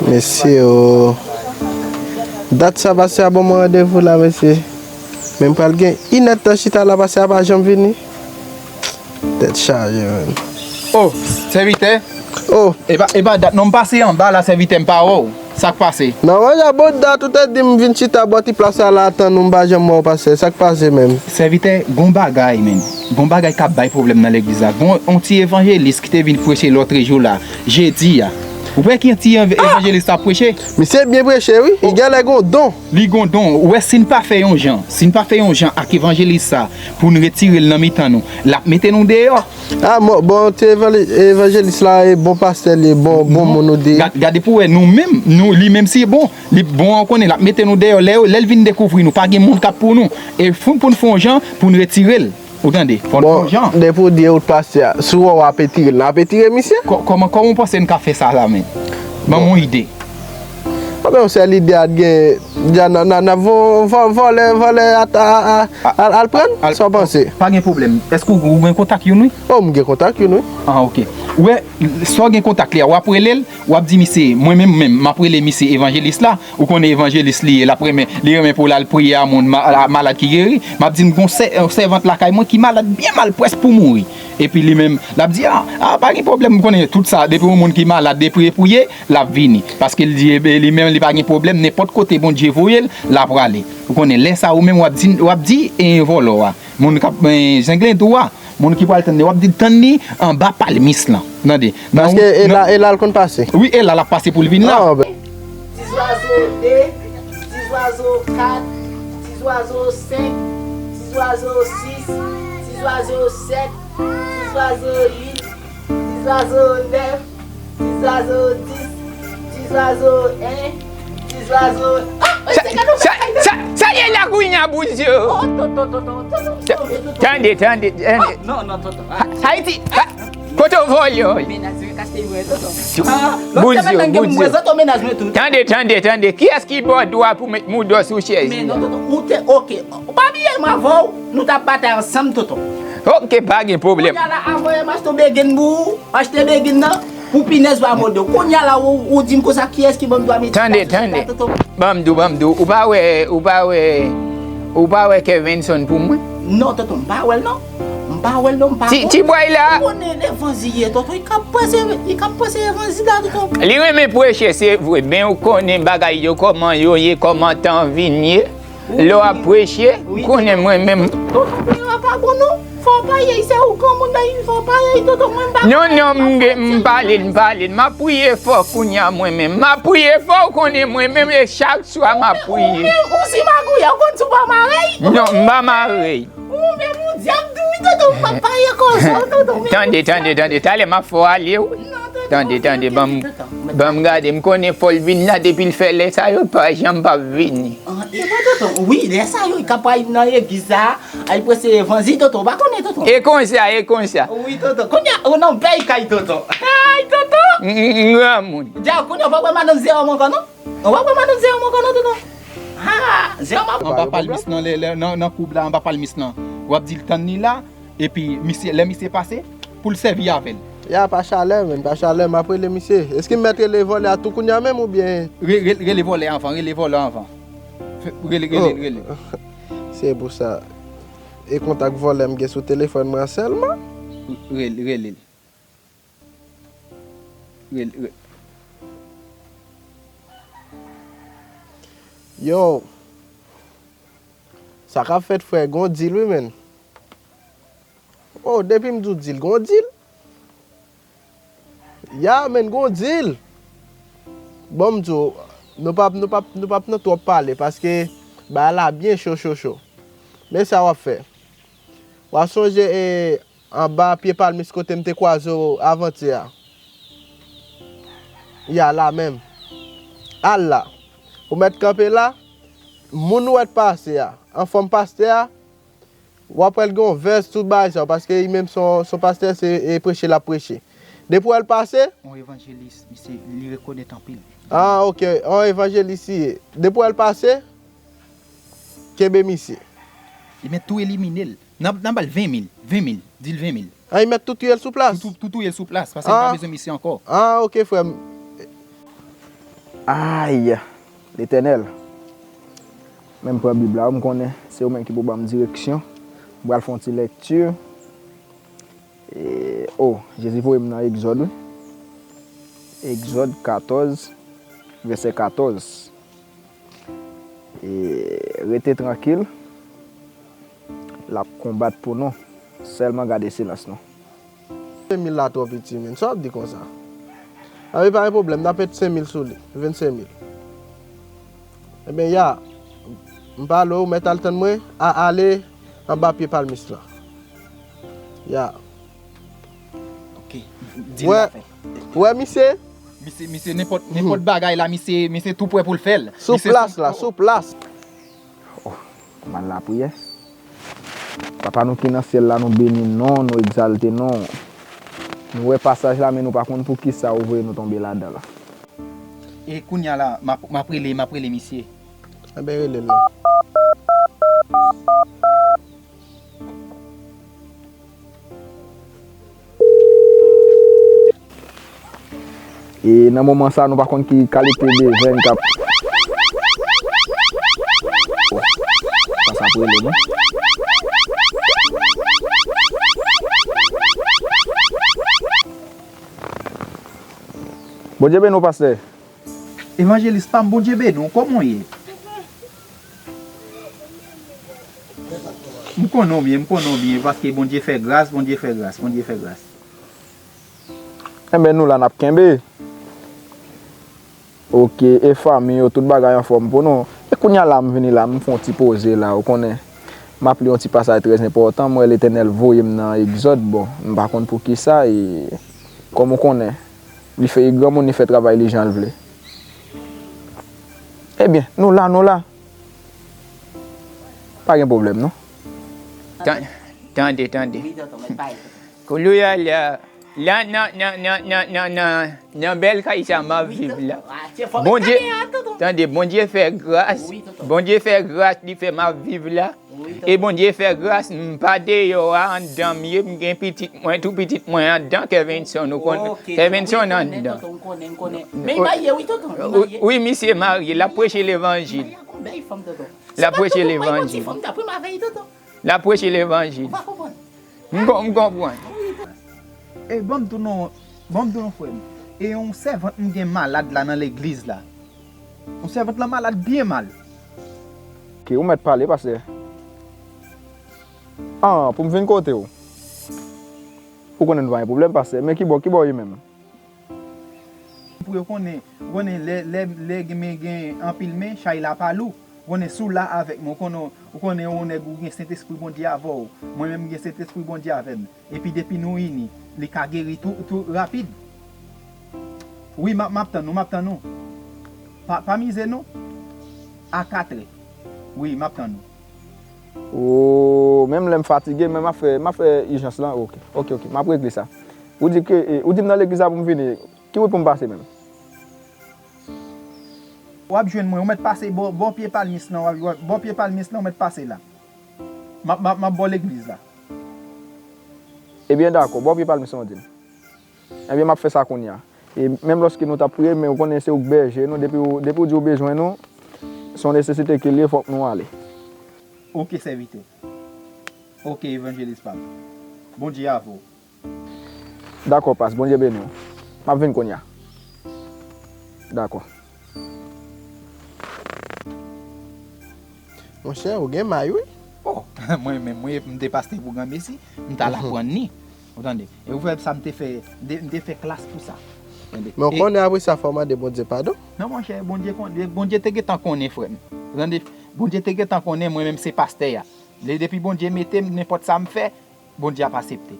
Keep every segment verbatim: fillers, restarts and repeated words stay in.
Mesye o. Dat sa pastè a ban mwen randevou la, mesye. Men m pral gen inèdtan chita la, pastè a pa janm vini. Tèt chaje, menm. Oh, sèvitè. Oh. E pa, e pa dat non, m pase anba la, sèvitè, m pa wè w. Sa k pase? Nan manje a bon dat, ou te di m vin chita bò ti plas sa la, tann ou, m pa janm wè w, pastè. Sa k pase, menm? Sèvitè, gon bagay, menm. Gon bagay k ap bay pwoblèm nan legliz la. Gon yon ti evanjelis ki te vin preche lòtrejou la, jedi a. Ou wè ki yon ti ev-, evanjelis t ap preche? Misye byen preche, wi. Li genlè gon don. Li gon don. Ou wè, si n pa fè yon jan, si n pa fè yon jan ak evanjelis sa, pou n retire l nan mitan nou, l ap mete nou deyò. Ah, bon, bon, ti evanli-, evanjelis la, e bon pastè li, bon, bon moun ou di. Gad-, gade pou wè, nou menm, nou, li menm si bon, li bon, ou konnen, l ap mete nou deyò. Lè, lè l vin dekouvri nou, pa gen moun k ap pou nou. E fou pou n fè yon jan, pou n retire l. Ou tande? Fò n fè yon jan. Bon, depi w di e ou t pastè a, si w wè w ap etire l, n ap etire misye. Kò-, kòman, kòman w panse n ka fè sa la, menm? Ban m yon ide. Bon, men yon sèl ide a t gen, dja n, n, n ap vo-, vo-, vòlè, vòlè a, a, a, a, al, al pran l? Sa w panse? Pa gen pwoblèm. Èske w, ou gen kontak youn, wi? Oh, m gen kontak youn, wi. Ah, ok. Ou wè, sa w gen kontak li a, w ap rele l, w ap di misye, mwen menm, menm, m ap rele misye evanjelis la. Ou konnen evanjelis li ye, l ap renmen, li renmen pou l al priye a moun, ma-, a, malad ki geri. M ap di m gon sè-, yon sèvant lakay mwen ki malad byen mal, prèsk pou mouri. Epi li menm, l ap di, a, a, pa gen pwoblèm, m konnen tout sa, depi yon moun ki malad, depi e priye, l ap vini. Paske l di, e, li menm, li pa gen pwoblèm, nenpòt kote Bondye voye l, l ap prale. Ou konnen, lè sa, ou menm, w ap di, w ap di, e, vòlò a, moun k ap, e, zenglen tou a, moun ki pral tann li, w ap di l tann li anba palmis lan. Tande. Paske e la, e la l konn pase. Wi, e la l ap pase pou l vin la. Ah, ben. Ti zwazo de, ti zwazo kat, ti zwazo senk, ti zwazo sis, ti zwazo sèt, ti zwazo uit, ti zwazo nèf, ti zwazo dis, ti zwazo en, ti zwazo. Ah, sa, sa, sa, sa ye la kounya, Bouzyo? Oh, tonton, tonton, tonton. Tande, tande, tande. Non, non, tonton. Ayiti, kote w voye? Bouzyo, Bouzyo. Tande, tande, tande. Kiyès ki ba w dwa pou met mouda w sou chèz? Men non, tonton, ou te, ok. Ou pa bliye m avè w, nou t ap batay ansanm, tonton. Ok, pa gen pwoblèm. Kounye a la, avan yè m achte yon begen pou ou, achte begen nan, pou pinèz pa mòde w. Kounye a la, ou, ou di m konsa, kiyès ki ban m dwa mete chita sou chèz la, tonton? Ban m di w, ban m di w, ou pa wè, ou pa wè, ou pa wè Kevinson pou mwen? Non, tonton, m pa wè l non. M pa wè l non, m pa konn. Ti, ti bway la. Ou konnen levanjil ye, tonton, li ka prese, li ka prese levanjil la, tonton. Li renmen preche, se vre, men ou konnen bagay yo, kòman yo ye, kòman tan vin ye. Lè w ap preche, ou konnen mwen menm. Tonton, men pa bon non. Fò w pa ye, se ou granmoun nan, fò w pa ye, tonton, mwen m pa. Non, non, m gen, m pale, m pale. M ap priye fò kounya mwen menm. M ap priye fò, ou konnen mwen menm, e chak swa m ap priye. Ou menm, ou si magouya, ou konn si w pa mare? Non, m pa mare. Ou menm, ou dyab tou, wi, tonton, m pa pale koze w, tonton, men. Tande, tande, tande, talè m ap fè w ale, wi. Tande, tande, ban m, ban m gade, m konnen fò l vin la, depi l fè lè sa yo, pa janm p ap vini. Ah, e bon, tonton, wi, lè sa yo, li ka pral nan legliz la, al preche levanjil, tonton, ou pa konnen, tonton. E konsa, e konsa. Wi, tonton, kounye a, ou nan bèl kay, tonton. Ay, tonton! M, m, m granmoun. Dja, kounye a, ou pa wè madanm Zeòm ankò, non? Ou pa wè madanm Zeòm ankò, non, tonton? Ah, Zeòm ap... Anba palmis nan, lè, lè, nan, nan koub la, anba palmis nan. W ap di l tann li la, epi misye, lè misye pase, pou l sèvi avè l. Ya, pa chalè, menm, pa chalè, m ap rele misye. Èske m mèt rele vòlè a tou kounye a menm oubyen? Re-, re-, rele vòlè anvan, rele vòlè anvan. Fè, rele, rele, rele. Se pou sa. E kontak vòlè m gen sou telefòn mwen an sèlman? Rele, rele. Rele, rele. Yo. Sa k ap fèt, frè, gon dil wi, menn. Oh, depi m di w dil, gon dil. Ya, menn, gon dil. Bon, m di w, nou p ap, nou p ap, nou p ap nan twòp pale, paske bagay la byen cho, cho, cho. Men sa w ap fè. W ap sonje, e, anba pye palmis kote m te kwaze w avantyè a. Ya, la menm. Al la. Ou mèt kanpe la. Moun ou wè t pase a, anfòm pastè a, w ap wè l gen yon vès, tout bagay sa yo, paske li menm se yon, se yon pastè, se, e, preche l ap preche. Depi w wè l pase. Yon evanjelis, misye, li rekonèt anpil. Ah, ok, yon evanjelis li ye. Depi w wè l pase, kenbe misye. Li mèt tou elimine l. N ap, n ap ba l ven mil, ven mil, di l ven mil. Ah, li mèt tou touye l sou plas? Tou, tou, tou touye l sou plas, paske li pa bezwen misye ankò. Ah, ok, frè m. Ay, Letènèl, men m pran Bib la, m konnen se ou menm ki pou ban m direksyon. M pral fè yon ti lèkti. E, o, Jezi voye m nan Egzòd, wi. Egzòd katòz, vèsè katòz. E, rete trankil, l ap konbat pou nou. Sèlman gade silans nou. Senk mil la twò piti, menn. Sa w ap di konsa? Anben, pa gen pwoblèm, n ap met senk mil sou li. Vennsenk mil. Enben, ya, m pale w, ou mèt al tann mwen, a, ale anba pye palmis lan. Ya. Ok, di l la fè. Wè, misye? Misye, misye, nenpòt, nenpòt bagay la, misye, misye tou prè pou l fè l. Sou plas la, sou plas. Oh, kòmandan lapriyè. Papa nou ki nan syèl la, nou beni non, nou egzalte non. Nou wè pasaj la, men nou pa konn poukisa ou voye nou tonbe ladan l. E kounye a la, m ap, m ap rele, m ap rele misye. Enben, rele l non. E nan moman sa, nou pa konn ki kalite de venn k ap. Pastè ap rele nou. Bondye beni w, pastè. Evanjelis pa m, Bondye beni w, kòman w ye? M konnen w byen, m konnen w byen, paske Bondye fè gras, Bondye fè gras, Bondye fè gras. Enben, nou la, n ap kenbe. Ok, e fanmi yo, tout bagay anfòm pou nou. E kounye a la, m vini la, m fè yon ti poze la, ou konnen. M ap li yon ti pasaj trè enpòtan, m wè Letènèl voye m nan Egzòd, bon, m pa konn poukisa, e kòm ou konnen, li fè, granmoun, li fè travay li jan l vle. Ebyen, nou la, nou la. Pa gen pwoblèm, non. Tan-, tande, tande. Wi, tonton, mèt pale, tonton. Kounye a la, la, nan, nan, nan bèl kay sa m ap viv la. Wi, tonton. Ah, se fò mèt Bondye, pale a, tonton. Tande, Bondye fè gras. Wi, tonton. Bondye fè gras, li fè m ap viv la. Wi, tonton. E Bondye fè gras, m pa deyò a, anndan m ye, m gen pitit mwen, tou pitit mwen anndan, Kevinson, ou konn, ok, Kevinson anndan. Tonton, m konnen, m konnen. Men li marye, wi, tonton, li marye. Wi, misye marye, l ap preche levanjil. Li marye ak yon bèl fanm, tonton. L ap preche levanjil. L ap preche levanjil. Ou pa konprann? M kon-, m konprann. E ban m tou non, ban m tou non, frè m. E yon sèvant m gen malad la nan legliz la. Yon sèvant lan malad byen mal. Ok, ou mèt pale, pastè. Ah, pou m vin kote w. Ou konnen nou pa gen pwoblèm, pastè. Men ki bò, ki bò w ye menm? Pou yo konnen, ou konnen lè, lè, lè gen, men gen anpil men, chay la pa lou. Ou konnen si w la avèk mwen, ou konnen, ou konnen ou nèg ou gen Sentespri Bondye avè w. Mwen menm m gen Sentespri Bondye avè m. Epi depi nou ini, li ka geri tou, tou rapid. Wi, m ap, m ap tann ou, m ap tann ou. Pa, pa mize non. A katrè. Wi, m ap tann ou. O, menm lè m fatige, men m ap fè, m ap fè ijans lan. Ok, ok, ok. M ap regle sa. Ou di ke, e, ou di m nan legliz la pou m vini. Ki wout pou m pase menm? W ap jwenn mwen, ou mèt pase bò, bò pye palmis lan, w ap, w ap, bò pye palmis lan, ou mèt pase la. M ap, m ap, m ap bò legliz la. Ebyen, dakò, bò pye palmis lan, ou di m. Ebyen, m ap fè sa kounye a. E menm lòske nou t ap priye, men ou konnen se ou k bèje nou, depi ou, depi ou di ou bezwen nou, se yon nesesite ke l ye, fòk nou ale. Ok, sèvitè. Ok, evanjelis pa m. Bondye avè w. Dakò, pas, Bondye beni w. M ap vin kounye a. Dakò. Monchè, ou gen may, wi. Oh, mwen menm, mwen, m te pastè pou granmesi, m t al aprann li. Ou tande? E ou fè sa, m te fè, m te, m te fè klas pou sa. Tande? Men ou konnen apre sa, fò w mande Bondye padon. Non, monchè, Bondye konnen, Bondye te gentan konnen, frè m. Ou tande? Bondye te gentan konnen, mwen menm se pastè a. Depi Bondye mete m, nenpòt sa m fè, Bondye ap asepte.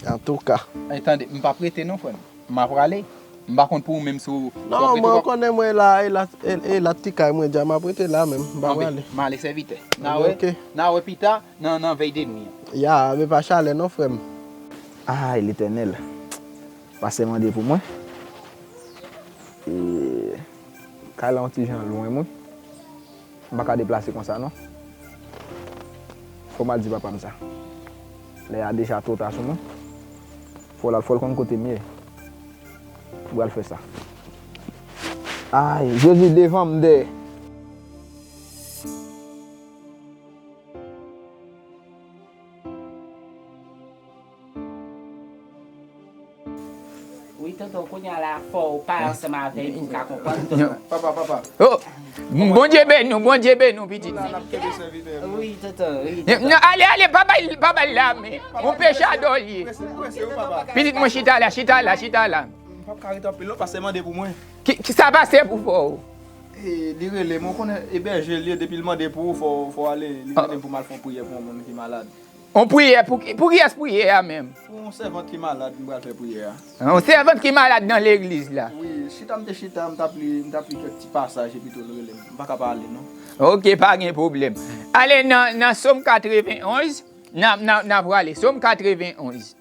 Antouka. E tande, m p ap rete non, frè m. M a prale. M pa konn pou ou menm si w... Non, mwen konnen mwen la, e la, e, e la ti kay mwen, dja m ap rete la menm. M pa prale. M ale sèvitè. N a wè, n a wè pita nan, nan vèy de nwi an. Ya, men pa chalè non, frè m. Ay, Letènèl. Pastè mande pou mwen. E, kay la yon ti jan lwen mwen. M pa ka deplase konsa non. Fò m al di papa m sa. Lè a deja twò ta sou mwen. Fò l al, fò l konn kote m ye. M pral fè sa. Ay, Jezi devan m dèyè. Wi, tonton, kounye a la fò w pale ansanm avè l pou m ka konprann, tonton. Papa, papa. Oh, Bondye beni w, Bondye beni w, pitit. Wi, tonton, wi, tonton. Non, ale, ale, pa bay, pa bay la men. Yon peche adòlye. Pitit mwen, chita la, chita la, chita la. M p ap ka rete anpil non, pastè mande pou mwen. Ki, ki sa pastè pou fè w? E, li rele m, ou konnen ebèje l ye, depi l mande pou ou, fò, fò w ale. Li rele m pou m al fè yon priyè pou yon moun ki malad. Yon priyè? Pou ki, pou kiyès priyè a menm? Pou yon sèvant ki malad, m pral fè priyè a. Yon sèvant ki malad nan legliz la? Wi, chita m te chita, m t ap li, m t ap li kèk ti pasaj epi tou l rele m. M pa ka pa ale non. Oke, pa gen pwoblèm. Ale nan, nan Sòm katrevenn onz, n ap, n ap, n ap prale. Sòm katrevenn onz.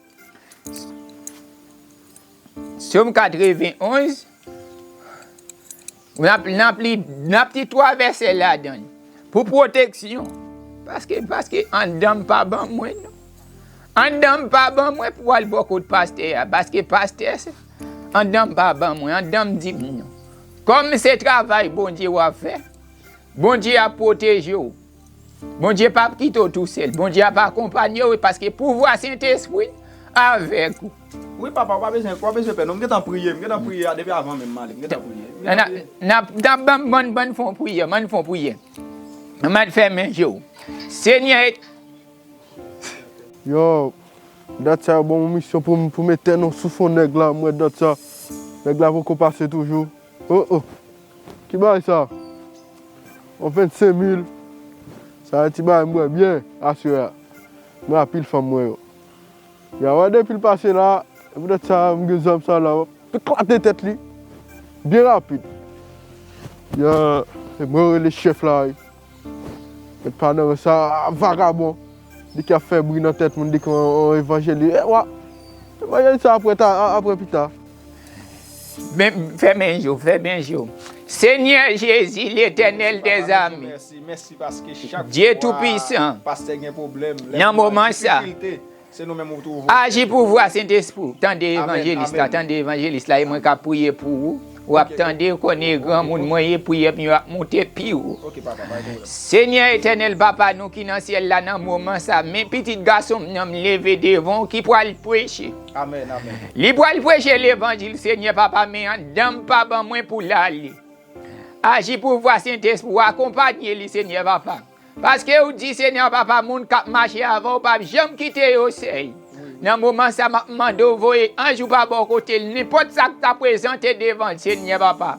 Sòm katrevenn onz, n ap, n ap li, n ap li twa vèsè ladan l pou pwoteksyon. Paske, paske anndan m pa ban mwen non. Anndan m pa ban mwen pou al bò kot pastè a. Paske pastè, anndan m pa ban mwen, anndan m di m non. Kòm se travay Bondye w ap fè, Bondye ap pwoteje w. Bondye p ap kite w tousèl. Bondye ap akonpanye w paske pouvwa Sentespri avèk ou. Wi papa, w pa bezwen, w pa bezwen pè non. M gentan priye, m gentan priye a depi avan menm m ale. M gentan priye. M gentan priye. N ap, n ap, bann, bann, bann fè yon priyè, bann fè yon priyè. Ann fèmen je w. Senyè. Yo, dat sa yo ban mwen misyon pou m, pou m etèn yon souf yon nèg la, m wè dat sa. Nèg la poko pase toujou. Oh, oh. Ki bagay sa? Yon vennsenk mil. Sa se ti bagay m bwè byen aswè a. M rapid fanm mwen yo. Ya wè depi l pase la, e poutèt sa m gen zam sa la, m ap eklate tèt li. Byen rapid. Ya, e mwen yo rele chèf la wi. Mèt pa nan sa vagabon. Li ki ap fè bri nan tèt moun, li ki yon evanjelis. E wa, evanjelis sa apre ta, apre pita. Men, fèmen je w, fèmen je w. Senyè Jezi, Letènèl dèzame, Dye Toupisan, nan moman sa, aji pouvwa Sentespri w, tande evanjelis la, tande evanjelis la, e mwen k ap priye pou ou. W ap tande, ou konnen granmoun mwen ye, priyè m yo ap monte pi wo. Senyè Etènèl Papa nou ki nan syèl la, nan moman sa, men pitit gason m nan m leve devan w ki pral preche. Li pral preche levanjil, Senyè Papa, men anndan m pa ban mwen pou l ale. Aji pouvwa Sentespri w, akonpanye li, Senyè Papa. Paske ou di, Senyè Papa, moun k ap mache avè w p ap janm kite yo sèl. Nan moman sa, m ap mande w voye anj ou pa bò kote l, nenpòt sa k ta prezante devan l, Senyè Papa.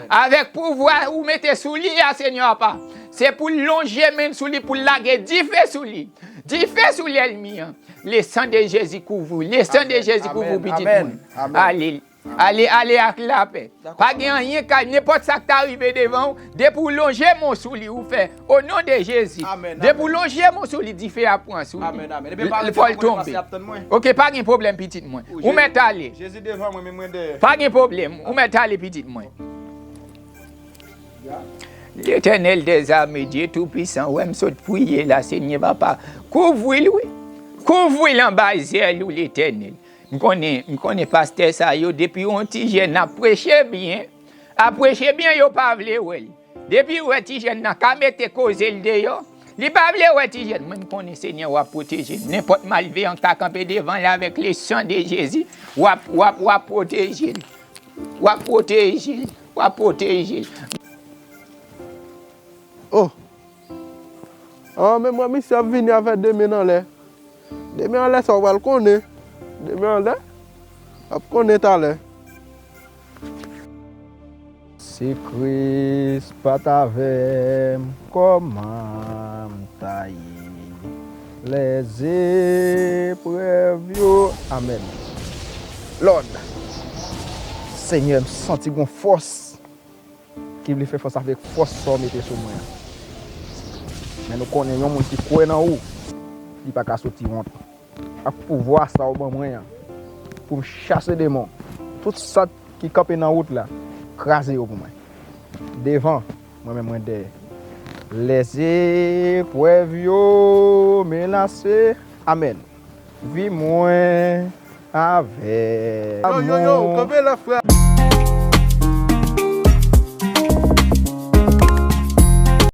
Avèk pouvwa ou mete sou li a, Senyè Papa, se pou l lonje men l sou li, pou l lage dife sou li. Dife sou lènmi an. Le sang de Jésus kouvri w. Le sang de Jésus kouvri w, pitit mwen. Ale, ale, ale ak lapè. Pa gen anyen k a, nenpòt sa k ta rive devan w, depi w lonje men w sou li, ou fè, o non de Jezi. Depi w lonje men w sou li, dife a pran sou li. Fò l tonbe. Oke, pa gen pwoblèm, pitit mwen. Ou mèt ale. Pa gen pwoblèm. Ou mèt ale, pitit mwen. Letènèl dèzame, Dye Toupisan, wè m sot priye la, Senyè Papa. Kouvri l, wi. Kouvri l anba zèl ou, Letènèl. M konnen, m konnen pastè sa yo, depi yon ti jèn ap preche byen, ap preche byen, yo pa vle wè l. Depi yo wè ti jèn nan ka mete koze l deyò, li pa vle wè ti jèn. Mwen, m konnen, Senyè, w ap pwoteje l. Nenpòt malveyan k ta kanpe devan l avèk le sang de Jezi, w ap, w ap, w ap pwoteje l. W ap pwoteje l. W ap pwoteje l. Oh! Ah, men mwen, misye ap vini avè de men anlè. De men anlè sa w pral konnen. De men anlè. W ap konnen talè. Si Kris pa t avè m, kòman m ta ye? Lèzeprèv yo. Amèn. Lòd. Senyè, m santi gon fòs ki vle fè fas avèk fòs sa w mete sou mwen an. Men nou konnen yon moun ki kwè nan ou, li pa ka soti wont. Ak pouvwa sa w ban mwen an, pou m chase demon, tout sa ki kanpe nan wout la, kraze yo pou mwen. Devan, mwen menm mwen dèyè. Lèzeprèv yo menase. Amèn. Vi mwen avèk. Yo, yo, yo, kanpe la, frè.